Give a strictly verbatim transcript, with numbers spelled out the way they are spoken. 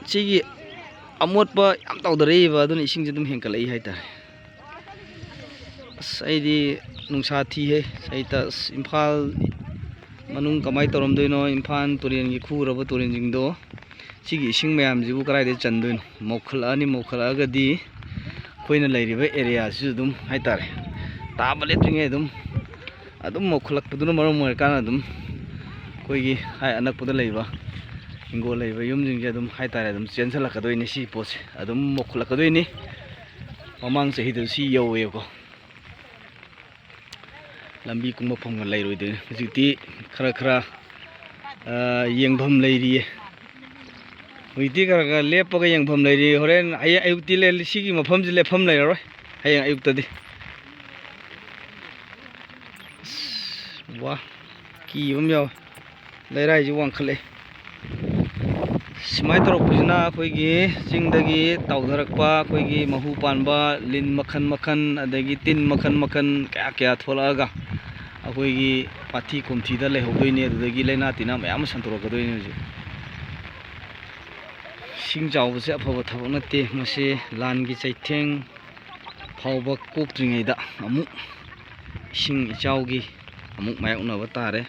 ꯁꯤꯒꯤ ꯑꯃꯣꯠꯄ ꯌꯥꯝ ꯇꯧꯗꯔꯛꯏꯕ, ꯑꯗꯨꯅ ꯏꯁꯤꯡꯁꯦ ꯑꯗꯨꯝ ꯍꯦꯟꯀꯠꯂꯛꯏ ꯍꯥꯏꯇꯥꯔꯦ꯫ ꯑꯁ, ꯑꯩꯗꯤ ꯅꯨꯡꯁꯥ ꯊꯤꯍꯦ꯫ ꯑꯩ ꯇ-, ꯑꯁ, ꯏꯝꯐꯥꯜ ꯃꯅꯨꯡ ꯀꯃꯥꯏꯅ ꯇꯧꯔꯝꯗꯣꯏꯅꯣ? ꯏꯝꯐꯥꯜ ꯇꯨꯔꯦꯜꯒꯤ ꯈꯨꯔꯕ ꯇꯨꯔꯦꯜꯁꯤꯡꯗꯣ, ꯁꯤꯒꯤ ꯏꯁꯤꯡ ꯃꯌꯥꯝꯁꯤꯕꯨ ꯀꯗꯥꯏꯗ ꯆꯟꯗꯣꯏꯅꯣ? ꯃꯧꯈꯠꯂꯛꯑꯅꯤ, ꯃꯧꯈꯠꯂꯛꯑꯒꯗꯤ ꯑꯩꯈꯣꯏꯅ ꯂꯩꯔꯤꯕ ꯑꯦꯔꯤꯌꯥꯁꯤꯁꯨ ꯑꯗꯨꯝ ꯍꯥꯏꯇꯥꯔꯦ, ꯇꯥꯕ ꯂꯦꯞꯇ꯭ꯔꯤꯉꯩ ꯑꯗꯨꯝ, ꯑꯗꯨꯝ ꯃꯧꯈꯠꯂꯛꯄꯗꯨꯅ ꯃꯔꯝ ꯑꯣꯏꯔꯀꯥꯟꯗ ꯑꯗꯨꯝ ꯑꯩꯈꯣꯏꯒꯤ ꯍꯥꯏ ꯑꯅꯛꯄꯗ ꯂꯩꯕ ꯍꯤꯡꯒꯣꯜ ꯂꯩꯕ ꯌꯨꯝꯁꯤꯡꯁꯦ ꯑꯗꯨꯝ ꯍꯥꯏꯇꯥꯔꯦ, ꯑꯗꯨꯝ ꯆꯦꯟꯁꯤꯜꯂꯛꯀꯗꯣꯏꯅꯤ꯫ ꯁꯤ ꯄꯣꯠꯁꯦ ꯑꯗꯨꯝ ꯃꯧꯈꯠꯂꯛꯀꯗꯣꯏꯅꯤ꯫ ꯃꯃꯥꯡ ꯆꯍꯤꯗꯁꯨ ꯁꯤ ꯌꯧꯋꯦꯕꯀꯣ꯫ ꯂꯝꯕꯤ ꯀꯨꯝꯕ ꯐꯝꯒ ꯂꯩꯔꯣꯏꯗꯣꯏꯅꯤ꯫ ꯍꯧꯖꯤꯛꯇꯤ ꯈꯔ ꯈꯔ, ꯑ, ꯌꯦꯡꯐꯝ ꯂꯩꯔꯤꯌꯦ꯫ ꯍꯧꯖꯤꯛꯇꯤ ꯈꯔ ꯈꯔ ꯂꯦꯞꯄꯒ ꯌꯦꯡꯐꯝ ꯂꯩꯔꯤ꯫ ꯍꯣꯔꯦꯟ ꯍꯌꯦꯡ ꯑꯌꯨꯛꯇꯤ ꯂꯦ-, ꯁꯤꯒꯤ ꯃꯐꯝꯁꯤ ꯂꯦꯞꯐꯝ ꯂꯩꯔꯔꯣꯏ꯫ ꯍꯌꯦꯡ ꯑꯌꯨꯛꯇꯗꯤ꯫ ꯑꯁ, ꯋꯥ, ꯀꯤꯕ ꯑꯃ ꯌꯥꯎꯋꯦ꯫ ꯂꯩꯔꯥꯏꯁꯤ ꯋꯥꯡꯈꯠꯂꯛꯑꯦ꯫ ꯁꯨꯃꯥꯏꯅ ꯇꯧꯔꯛꯄꯁꯤꯅ ꯑꯩꯈꯣꯏꯒꯤ ꯆꯤꯡꯗꯒꯤ ꯇꯥꯎꯊꯔꯛꯄ ꯑꯩꯈꯣꯏꯒꯤ ꯃꯍꯨ ꯄꯥꯟꯕ ꯂꯤꯟ ꯃꯈꯜ ꯃꯈꯜ, ꯑꯗꯒꯤ ꯇꯤꯟ ꯃꯈꯜ ꯃꯈꯜ ꯀꯌꯥ ꯀꯌꯥ ꯊꯣꯛꯂꯛꯑꯒ ꯑꯩꯈꯣꯏꯒꯤ ꯄꯥꯠꯊꯤ ꯀꯣꯝꯊꯤꯗ ꯂꯩꯍꯧꯗꯣꯏꯅꯤ꯫ ꯑꯗꯨꯗꯒꯤ ꯂꯥꯏꯅꯥ ꯇꯤꯟꯅꯥ ꯃꯌꯥꯝ ꯑꯃ ꯁꯟꯗꯣꯔꯛꯀꯗꯣꯏꯅꯤ ꯍꯧꯖꯤꯛ꯫ ꯏꯁꯤꯡ ꯆꯥꯎꯕꯁꯦ ꯑꯐꯕ ꯊꯕꯛ ꯅꯠꯇꯦ꯫ ꯃꯁꯤ ꯂꯥꯟꯒꯤ ꯆꯩꯊꯦꯡ ꯐꯥꯎꯕ ꯀꯣꯛꯇ꯭ꯔꯤꯉꯩꯗ ꯑꯃꯨꯛ ꯏꯁꯤꯡ ꯏꯆꯥꯎꯒꯤ ꯑꯃꯨꯛ ꯃꯥꯌꯣꯛꯅꯕ ꯇꯥꯔꯦ꯫